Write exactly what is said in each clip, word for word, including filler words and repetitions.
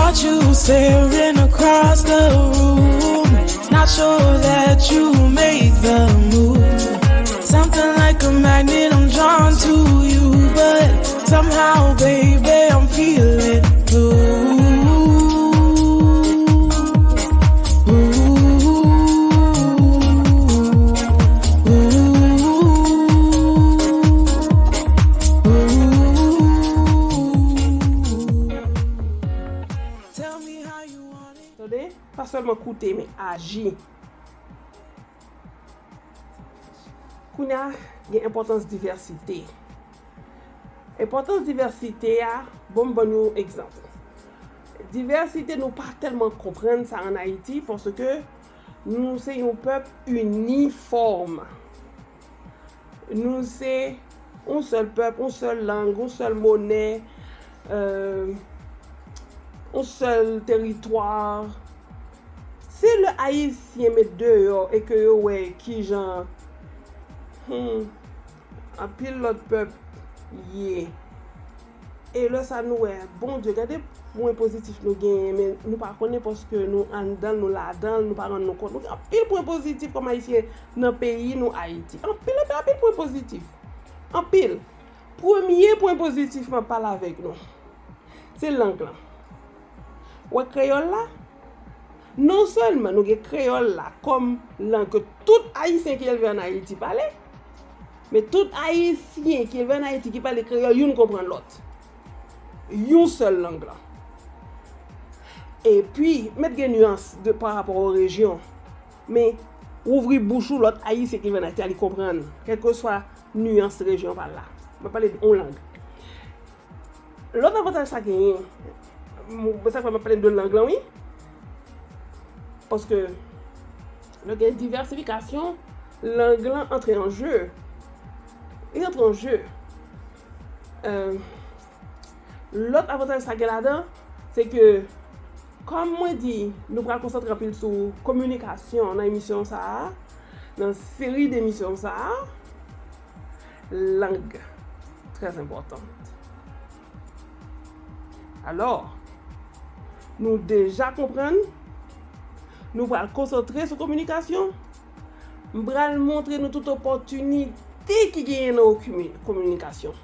Caught you staring across the room. Not sure that you made the move. Something like a magnet, I'm drawn to you, but somehow, baby, I'm feeling blue. Ooh, ooh, ooh. Tande, pa sèlman koute, men aji. Kounye a, gen enpòtans divèsite. Enpòtans divèsite a, bon, m ban nou yon egzanp. Divèsite, nou pa tèlman konprann sa ann Ayiti, paske nou se yon pèp inifòm. Nou se yon sèl pèp, yon sèl lang, yon sèl monè, euh, yon sèl teritwa. Se lè Ayisyen met deyò e ke yo wè kijan, hmm, anpil lòt pèp ye. E lè sa nou wè, Bondye, gade pwen pozitif nou genyen, men nou pa konnen paske nou anndan l, nou ladan l, nou pa rann nou kont. Nou gen anpil pwen pozitif kòm Ayisyen nan peyi nou, Ayiti. Anpil, anpil, anpil pwen pozitif. Anpil. Premye pwen pozitif m ap pale avèk nou, se lang lan. Wè kreyòl la? Non sèlman nou gen kreyòl la kòm lang ke tout Ayisyen ki elve ann Ayiti pale, men tout Ayisyen ki elve ann Ayiti ki pale kreyòl, youn konprann lòt. Yon sèl lang lan. Epi, mèt gen nyans de, pa rapò o rejyon. Men, ouvri bouch ou, lòt Ayisyen ki elve ann Ayiti a, li konprann. Kèlkeswa nyans rejyon pa l la. Mwen pale de yon lang. Lòt avantaj sa genyen, m, sa fè m ap pale de lang lan, wi. Paske lè gen divèsifikasyon, lang lan antre an je. Li antre an je. Euh, lòt avantaj sa gen ladan, se ke, kòm mwen di, nou pral konsantre anpil sou kominikasyon nan emisyon sa a, nan seri de emisyon sa a. Lang, trè enpòtan. Alò, nou deja konprann, nou pral konsantre sou kominikasyon. M pral montre nou tout opòtinite ki genyen nan okimi-, kominikasyon.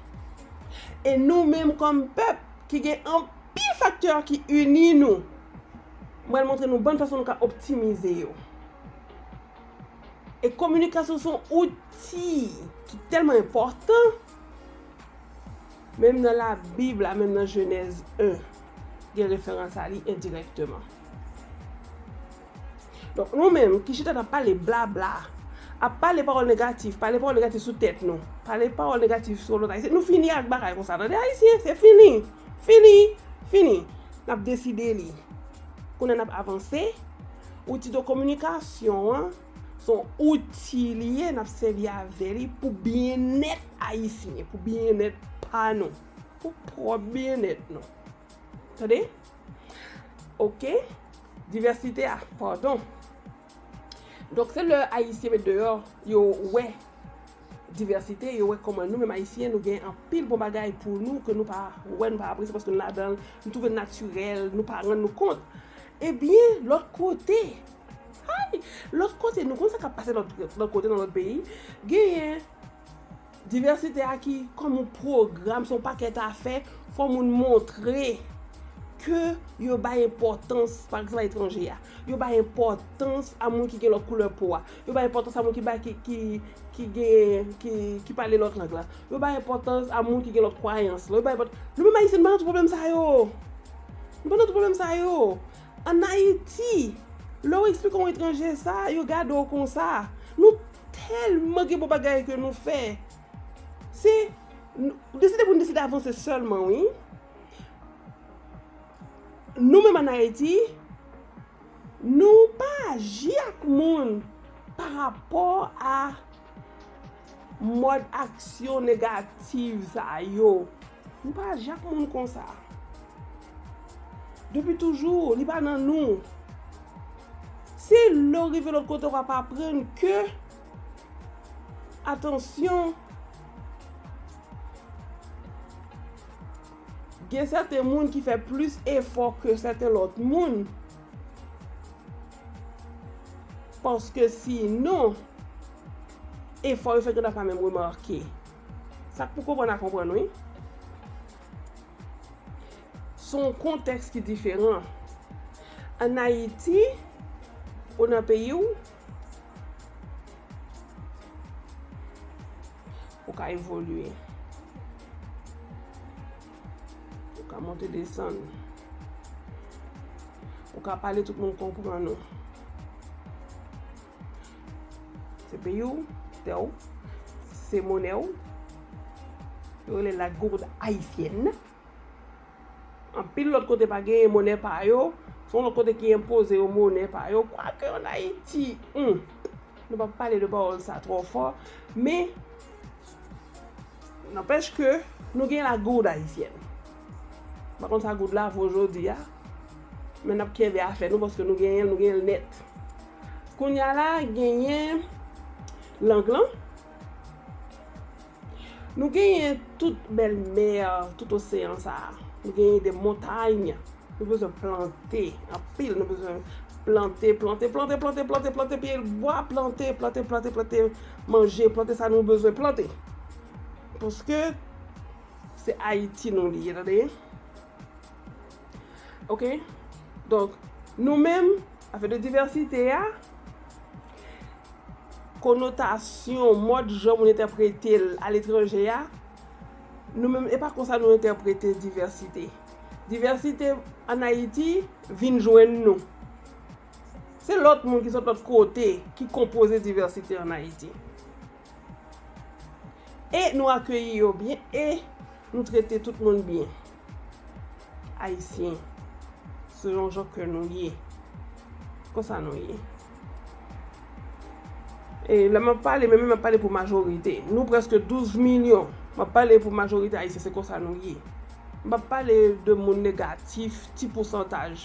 E nou menm kòm pèp ki gen anpil faktè ki ini nou, m pral montre nou bann fason nou ka optimize yo. E kominikasyon se yon outi ki tèlman enpòtan. Menm nan Labib la, menm nan Jenèz en, gen referans a li endirèkteman. Donk, nou menm ki chita n ap pale blabla, ap pale pawòl negatif, pale pawòl negatif sou tèt nou, pale pawòl negatif sou lòt Ayisyen, nou fini ak bagay konsa. Tande, Ayisyen, se fini. Fini. Fini. N ap deside li. Kounye a n ap avanse. Outi de kominikasyon an, se yon outi li ye, n ap sèvi avè li pou byennèt Ayisyen, pou byennèt pa nou, pou pwòp byennèt nou. Tande? Oke? Divèsite a, padon. Donk, se lè Ayisyen met deyò, yo wè divèsite, yo wè kòman nou menm Ayisyen, nou gen anpil bon bagay pou nou ke nou pa wè, nou pa apresye paske nou ladan l, nou twouve l natirèl, nou pa rann nou kont. Ebyen, lòt kote, hay! Lòt kote, nou konn sa k ap pase lòt, lòt kote nan lòt peyi, genyen divèsite a ki kòm yon pwogram, se yon pakèt afè, fò moun montre ke yo bay enpòtans, pa egzanp, a etranje a. Yo bay enpòtans a moun ki gen lòt koulè po a. Yo bay enpòtans a moun ki bay, ki, ki, ki gen, ki, ki pale lòt lang la. Yo bay enpòtans a moun ki gen lòt kwayans la. Yo bay enpòt-, nou menm Ayisyen, nou pa nan tout pwoblèm sa yo. Nou pa nan tout pwoblèm sa yo. Ann Ayiti, lè w eksplike yon etranje sa, yo gade w konsa. Nou tèlman gen bon bagay ke nou fè. Se, n-, deside pou n deside avanse sèlman, wi. Nou menm ann Ayiti, nou pa aji ak moun pa rapò a mòd aksyon negatif sa yo. Nou pa aji ak moun konsa. Depi toujou, li pa nan nou. Se lè w rive lòt kote w ap aprann ke, atansyon, Gen sèten moun ki fè plis efò ke sèten lòt moun. Paske sinon, efò yo fèt yo n ap pa menm remake. Sa k pou konprann a konprann, wi. Se yon kontèks ki diferan. Ann Ayiti, ou nan peyi w, ou ka evolye. Ou ka monte desann. Ou ka pale, tout moun konprann ou. Se peyi w, tè w, se monè w. Yo rele la gourde haïtienne. Anpil lòt kote pa genyen monè pa yo. Se yon lòt kote ki enpoze yo monè pa yo. Kwake ann Ayiti, hmm, nou p ap pale de pawòl sa twò fò. Men, n'empêche que nou gen la gourde haïtienne. M pa konn sa goud la vo jodi a. Men n ap kenbe afè nou paske nou genyen l, nou genyen l nèt. Kounye a la, genyen lang lan. Nou genyen tout bèl mè, tout oseyan sa a. Nou genyen de montay. Nou bezwen plante anpil. Nou bezwen plante, plante, plante, plante, plante, plante pye bwa, plante, plante, plante, plante manje, plante sa nou bezwen plante. Paske se Ayiti nou li ye, tande? Ok? Donk, nou menm, afè de divèsite a, konotasyon, mòd jan moun entèprete l aletranje a, nou menm, e pa konsa nou entèprete divèsite. Divèsite ann Ayiti vin jwenn nou. Se lòt moun ki sot lòt kote ki konpoze divèsite ann Ayiti. E nou akeyi yo byen, e nou trete tout moun byen. Ayisyen, se yon jan ke nou ye. Konsa nou ye. E lè m ap pale, men m ap pale pou majorite. Nou prèske douz milyon. M ap pale pou majorite ayisyen, se konsa nou ye. M p ap pale de moun negatif, ti pousantaj.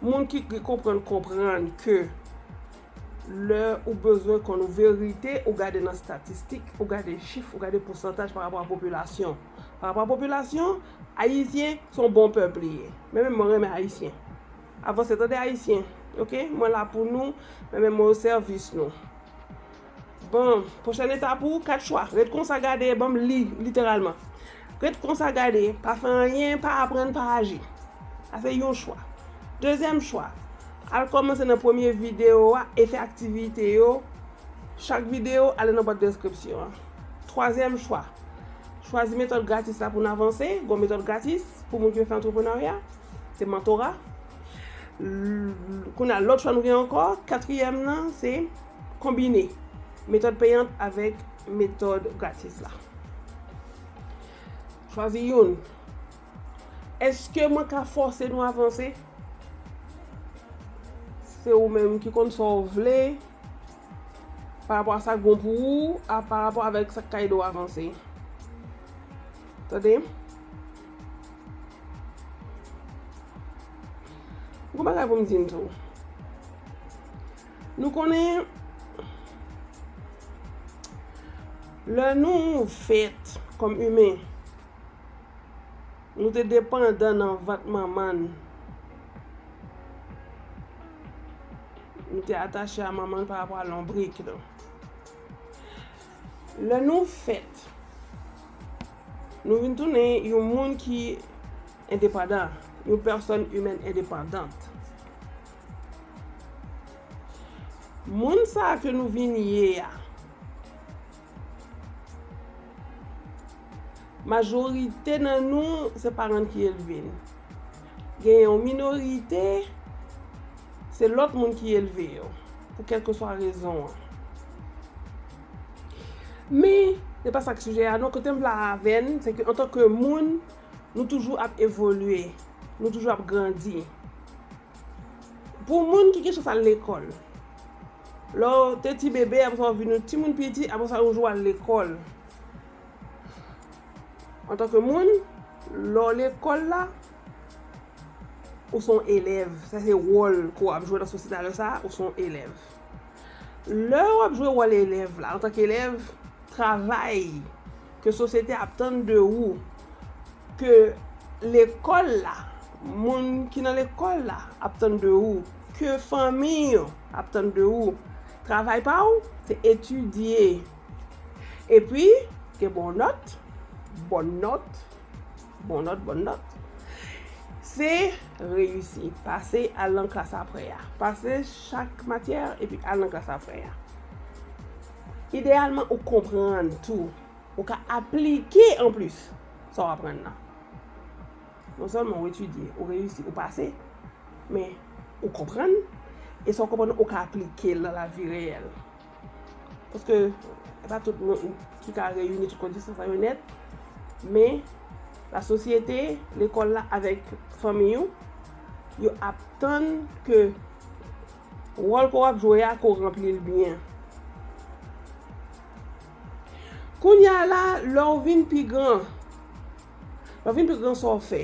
Moun ki, ki konprann, konprann ke lè ou bezwen konn yon verite, ou gade nan estatistik, ou gade chif, ou gade pousantaj pa rapò a popilasyon. Pa rapò a popilasyon, Ayisyen se yon bon pèp li ye. Men menm mwen renmen Ayisyen. Avanse, tande Ayisyen, ok? Mwen la pou nou, men menm mwen o sèvis nou. Bon, pwochèn etap ou, kat chwa. Ret konsa gade, ban m li, literalman. Ret konsa gade, pa fè anyen, pa aprann, pa aji. Sa se yon chwa. Dezyèm chwa, al kòmanse nan premye videyo a e fè aktivite yo. Chak videyo, ale nan bwat deskripsyon an. Twazyèm chwa, chwazi metòd gratis la pou n avanse. Gon metòd gratis pou moun ki vle fè antreprenarya, se mantora. L-, kounye a, lòt chwa nou gen ankò, katriyèm nan, se konbine metòd peyant avèk metòd gratis la. Chwazi youn. Èske mwen ka fòse nou avanse? Se ou menm ki konn sa w vle pa rapò a sa k bon pou ou, a pa rapò avèk sa k ka ede w avanse. Tande? Gon bagay pou m di n tou. Nou konnen lè nou fèt kòm imen, nou te depandan nan vant manman n. Nou te atache a manman n pa rapò a lonbrik nou. Lè nou fèt, nou vin tounen yon moun ki endepandan, yon pèsòn imèn endepandant. Moun sa a ke nou vin ye a, majorite nan nou, se paran n ki elve n. Gen yon minorite, se lòt moun ki elve yo, pou kèlkeswa rezon an. Men, se pa sa k sijè a non. Kote m vle avè n, se ke antanke moun, nou toujou ap evolye, nou toujou ap grandi. Pou moun ki gen chans al lekòl, lè w te ti bebe, apre sa w vin yon timoun piti, apre sa yon jou w al lekòl. Antanke moun, lè w lekòl la, ou se yon elèv. Sa se wòl ke w ap jwe nan sosyete a lè sa a, ou se yon elèv. Lè w ap jwe wòl elèv la, antanke elèv, travay ke sosyete a ap tann de ou, ke lekòl la, moun ki nan lekòl la ap tann de ou, ke fanmi yo ap tann de ou. Travay pa w, se etidye. Epi, gen bon nòt, bon nòt, bon nòt, bon nòt. Se reyisi, pase al nan klas apre a. Pase chak matyè, epi al nan klas apre a. Ideyalman, ou konprann tou. Ou ka aplike anplis sa w aprann nan. Non sèlman ou etidye, ou reyisi, ou pase, men ou konprann, e sa w konprann, ou ka aplike l nan lavi reyèl. Paske e pa tout moun ki ka reyini tout kondisyon sa yo nèt, men lasosyete, lekòl la avèk fanmi yo, yo ap tann ke wòl ke w ap jwe a, ke w ranpli l byen. Kounye a la, lè w vin pi gran, lè w vin pi gran, sa w fè?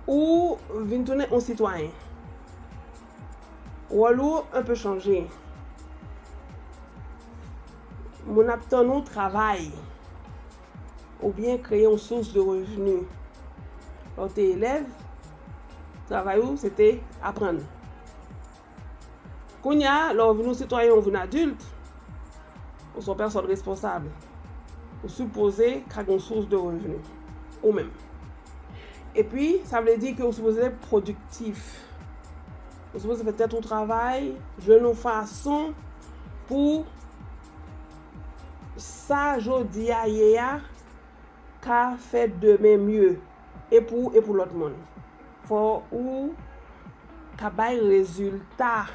Ou vin tounen yon sitwayen. Wòl ou enpe chanje. Moun ap tann ou travay oubyen kreye yon sous de revni. Lè w te elèv, travay ou se te aprann. Kounye a, lè w vin yon sitwayen, ou vin adilt, ou se yon pèsòn responsab. Ou sipoze ka gen yon sous de revni ou menm. Epi, sa vle di ke ou sipoze pwodiktif. Ou sipoze fè tèt ou travay, jwenn yon fason pou sa jodi a ye a ka fè demen mye. E pou ou, e pou lòt moun. Fò ou ka bay rezilta.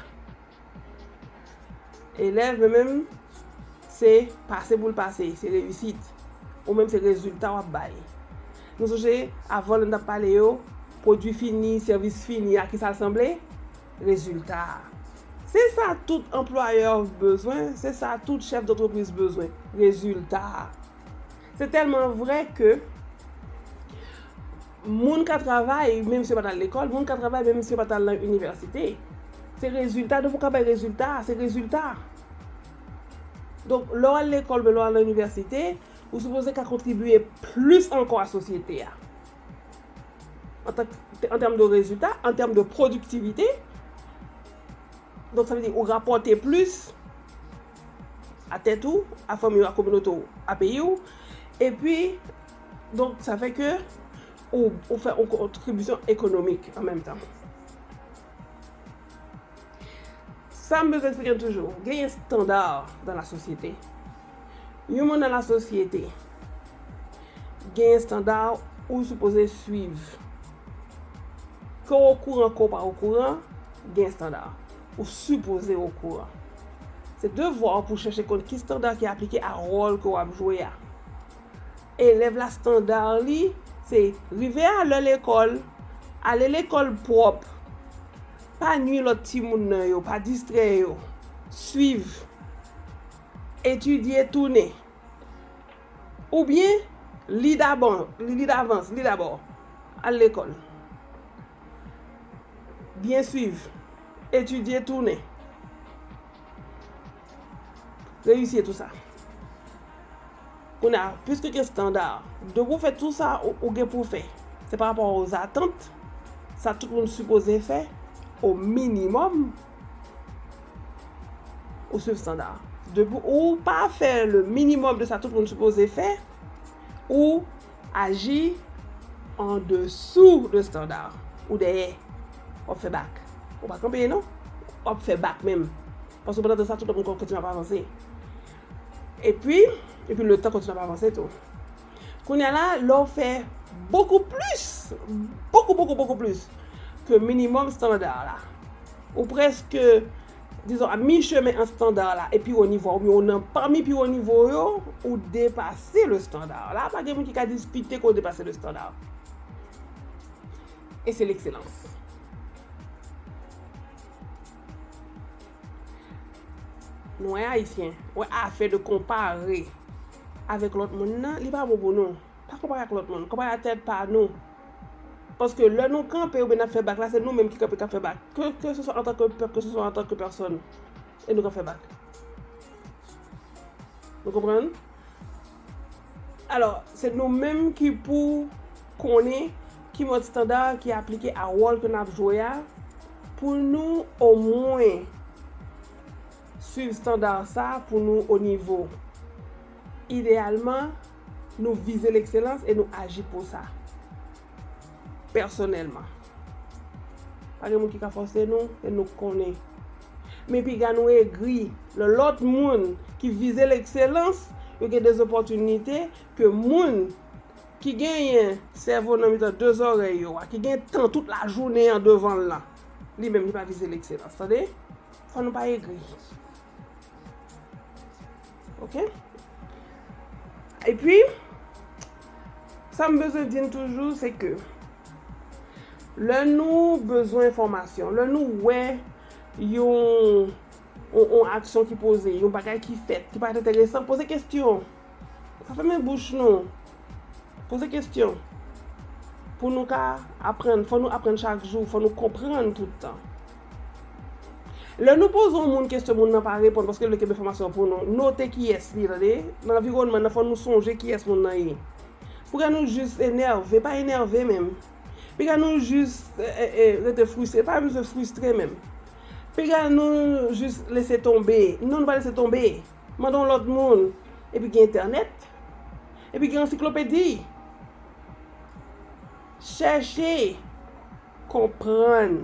Elèv, men menm, se pase pou l pase, se reyisit. Ou menm, se rezilta w ap bay. Nou sonje, avan lè n t ap pale yo, pwodui fini, sèvis fini a, ki sa l sanble? Rezilta a. Se sa tout anplwayè bezwen, se sa tout chèf dantrepriz bezwen, rezilta a. Se tèlman vrè ke moun ka travay, menm si yo pa t al lekòl, moun ka travay, menm si yo pa t al nan inivèsite. Se rezilta, depi w ka bay rezilta, se rezilta. Donk, lè w al lekòl, oubyen lè w al nan inivèsite, ou sipoze ka kontribye plis ankò a sosyete a. An tan, an tèm de rezilta, an tèm de pwodiktivite, donk, sa vle di ou rapòte plis a tèt ou, a fanmi w, a kominote w, a peyi w. Epi, donk, sa fè ke ou, ou fè yon kontribisyon ekonomik an menm tan. Sa m bezwen eksplike n toujou, genyen estanda dan la sosyete. Yon moun nan lasosyete gen estanda ou sipoze swiv. Ke w okouran, ke w pa okouran, gen estanda. Ou sipoze okouran. Se devwa w pou chèche konn ki estanda ki aplike a wòl ke w ap jwe a. Elèv la, estanda li, se rive a lè lekòl, ale lekòl pwòp, pa nwi lòt timoun nan yo, pa distrè yo, swiv, etidye, tounen. Oubyen, li dabò, li, li davans, li dabò. Al lekòl. Byen swiv. Etidye, tounen. Reyisi tou sa. Kounye a, piske gen estanda, depi w fè tou sa ou, ou gen pou w fè, se pa rapò o zatant, sa tout moun sipoze fè, o minimòm, ou swiv estanda. Depi ou pa fè le minimòm de sa tout moun sipoze fè, ou aji an desou de estanda. Ou dèyè. W ap fè bak. Ou pa kanpe non. W ap fè bak menm. Paske pandan tan sa, tout lòt moun kontinye ap avanse. Epi, epi letan kontinye ap avanse tou. Kounye a la, lè w fè bokou plis, bokou, bokou, bokou plis ke minimòm estanda la, ou prèske, dizon, a mi chemen ant estanda la e pi wo nivo a, oubyen ou nan pami pi wo nivo yo, ou depase le estanda. La, pa gen moun ki ka diskite ke w depase le estanda. E se lekselans. Nou wè ayisyen, wè afè de konpare avèk lòt moun nan, li pa bon pou nou. Pa konpare ak lòt moun, konpare ak tèt pa nou. Paske lè nou kanpe oubyen n ap fè bak la, se nou menm ki kanpe k ap fè bak. Ke, ke se swa antanke pèp, ke se swa antanke pèsòn. E nou k ap fè bak. Nou konprann? Alò, se nou menm ki pou konnen ki mòd estanda ki aplike a wòl ke n ap jwe a, pou nou omwen swiv estanda sa pou nou o nivo. Ideyalman, nou vize lekselans e nou aji pou sa. Pèsonèlman. Pa gen moun ki ka fòse nou, e nou konnen. Men piga nou egri lè lòt moun ki vize lekselans, yo gen de opòtinite ke moun ki genyen sèvo nan mitan de zòrèy yo a, ki gen tan tout lajounen an devan l lan, li menm li pa vize lekselans, tande? Fò nou pa egri. Oke? Epi, sa m bezwen di n toujou, se ke lè nou bezwen enfòmasyon, lè nou wè yon, yon, yon aksyon ki poze, yon bagay ki fèt, ki parèt enteresan, poze kesyon. Pa fèmen bouch nou. Poze kesyon. Pou nou ka aprann, fò nou aprann chak jou, fò nou konprann tout tan. Lè nou poze yon moun kesyon, moun nan pa reponn paske l vle kenbe enfòmasyon pou nou. Note kiyès li, tande? Nan anviwònman nan, fò nou sonje kiyès moun nan ye. Piga nou jis enève, pa enève menm. Piga nou jis, e, e, e, rete fristre, pa bezwen fristre menm. Piga nou jis lese tonbe. Non, nou pa lese tonbe. Mande yon lòt moun. Epi gen entènèt. Epi gen ansiklopedi. Chèche. Konprann.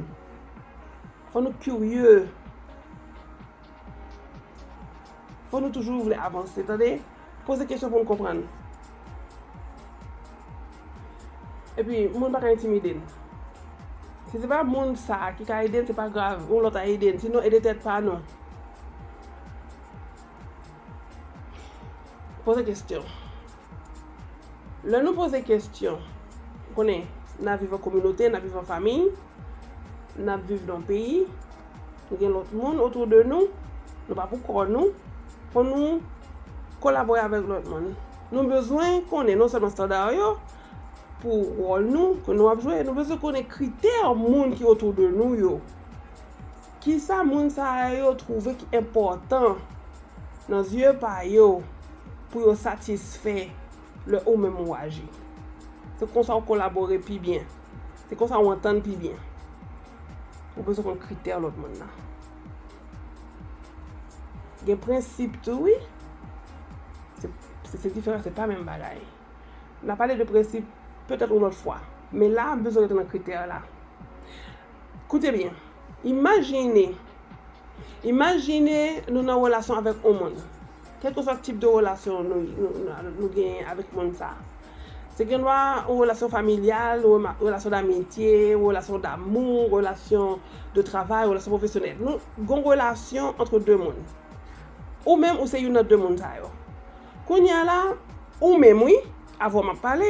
Fò nou kirye. Fò nou toujou vle avanse, tande? Poze kesyon pou n konprann. Epi, moun pa ka entimide n. Si se pa moun sa a ki ka ede n, se pa grav, yon lòt a ede n. Sinon, ede tèt pa nou. Poze kesyon. Lè nou poze kesyon, ou konnen, n ap viv an kominote, n ap viv an fanmi, n ap viv nan yon peyi, nou gen lòt moun otou de nou, nou pa pou kò nou, fò nou kolabore avèk lòt moun. Nou bezwen konnen non sèlman estanda yo pou wòl nou ke nou ap jwe, nou bezwen konnen kritè moun ki otou de nou yo. Kisa moun sa yo twouve ki enpòtan nan zye pa yo pou yo satisfè lè ou menm ou aji? Se konsa ou kolabore pi byen. Se konsa ou antann pi byen. Ou bezwen konn kritè lòt moun nan. Gen prensip tou, wi. Se, se, se diferan, se pa menm bagay. N a pale de prensip petèt yon lòt fwa. Men la, m bezwen rete nan kritè la. Koute byen. Imajine, imajine nou nan relasyon avèk yon moun. Kèlkeswa tip de relasyon nou, nou, nou, nou genyen avèk moun sa. Se gen dwa yon relasyon familyal, rema-, relasyon damitye, relasyon damou, relasyon de travay, relasyon pwofesyonèl. Nou gen yon relasyon ant de moun. Ou menm, ou se youn nan de moun sa yo. Kounye a la, ou menm, wi, avè w m ap pale,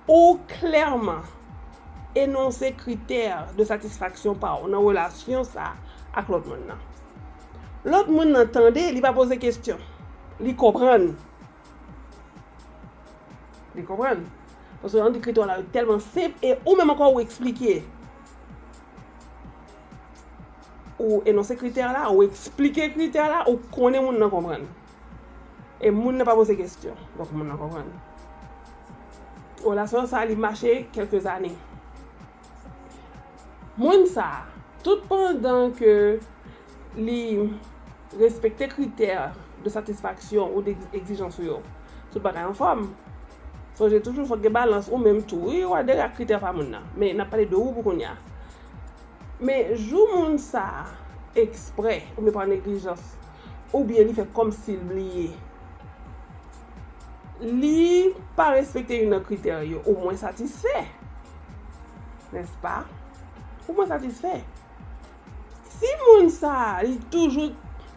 ou klèman enonse kritè de satisfaksyon pa w nan relasyon sa ak lòt moun nan. Lòt moun nan tande, li pa poze kesyon. Li konprann. Li konprann. Paske ann di kritè la yo tèlman senp e ou menm ankò ou eksplike. Ou enonse kritè la, ou eksplike kritè la, ou konnen moun nan konprann. E moun nan pa poze kesyon. Donk moun nan konprann. Relasyon sa li mache kèlke zane. Moun sa, tout pandan ke li respekte kritè de satisfaksyon ou de egzijans ou yo, tout bagay anfòm. Sonje toujou fòk gen balans ou menm tou. Wi, ou adere ak kritè pa moun nan. Men n ap pale de ou pou kounye a. Men jou moun sa eksprè oubyen pa neglijans, oubyen li fè kòmsi l bliye, li pa respekte youn nan kritè yo, ou mwen satisfè. Nèspa? Ou mwen satisfè. Si moun sa a, li toujou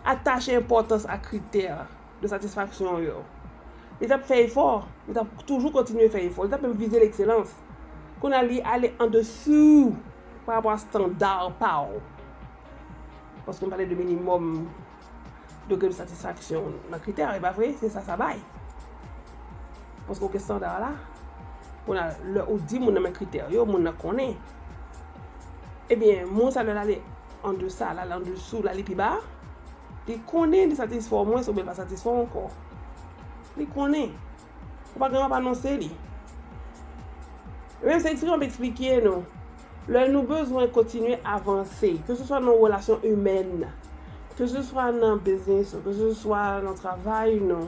atache enpòtans a kritè de satisfaksyon yo, li t ap fè efò, li t ap toujou kontinye fè efò, li t ap menm vize lekselans. Kounye a, li ale andesou pa rapò a estanda pa w. Paske m pale de minimòm degre de satisfaksyon nan kritè, e pa vre? Se sa sa bay. Paske ou gen estanda la. Kounye a, lè ou di moun nan men kritè yo, moun nan konnen. Ebyen, moun sa lè l ale andesa, l ale andesou, l ale pi ba, li konnen li satisfè w mwens oubyen l pa satisfè w ankò. Li konnen. Ou pa gen dwa pa anonse li. Menm se eksplike, m ap eksplike nou. Lè nou bezwen kontinye avanse, ke se swa nan relasyon imèn, ke se swa nan biznis, ke se swa nan travay nou,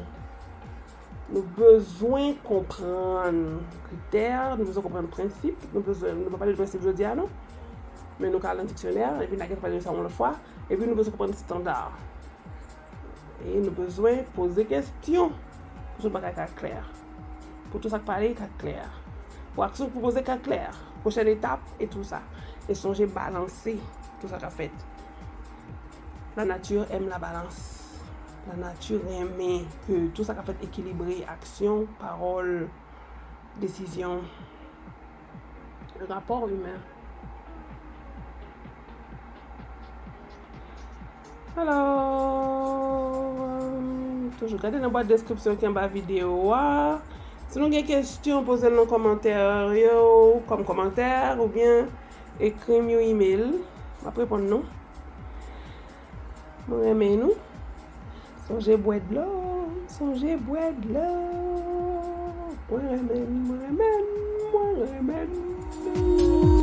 nou bezwen konprann kritè, nou bezwen konprann prensip, nou bezwen, nou pa pale de prensip jodi a non, men nou ka al nan diksyonè, epi n a gentan pale de sa yon lòt fwa, epi nou bezwen konprann estanda. E nou bezwen poze kestyon pou tout bagay ka klè. Pou tout sa k pale ka klè. Pou aksyon k poze ka klè. Pwochèn etap e tou sa. E sonje balanse tout sa k ap fèt. La nature aime la balance. La nature renmen ke tout sa k ap fèt ekilibre, aksyon, pawòl, desizyon, rapò imen. Alò, toujou gade nan bwat deskripsyon ki anba videyo a. Si nou gen kesyon, poze l nan kòmantè yo, kòm kòmantè, oubyen ekri m yon imèl. M ap reponn nou. Mwen renmen nou. Sonje bwè dlo, sonje bwè dlo. Mwen renmen, mwen renmen, mwen renmen nou.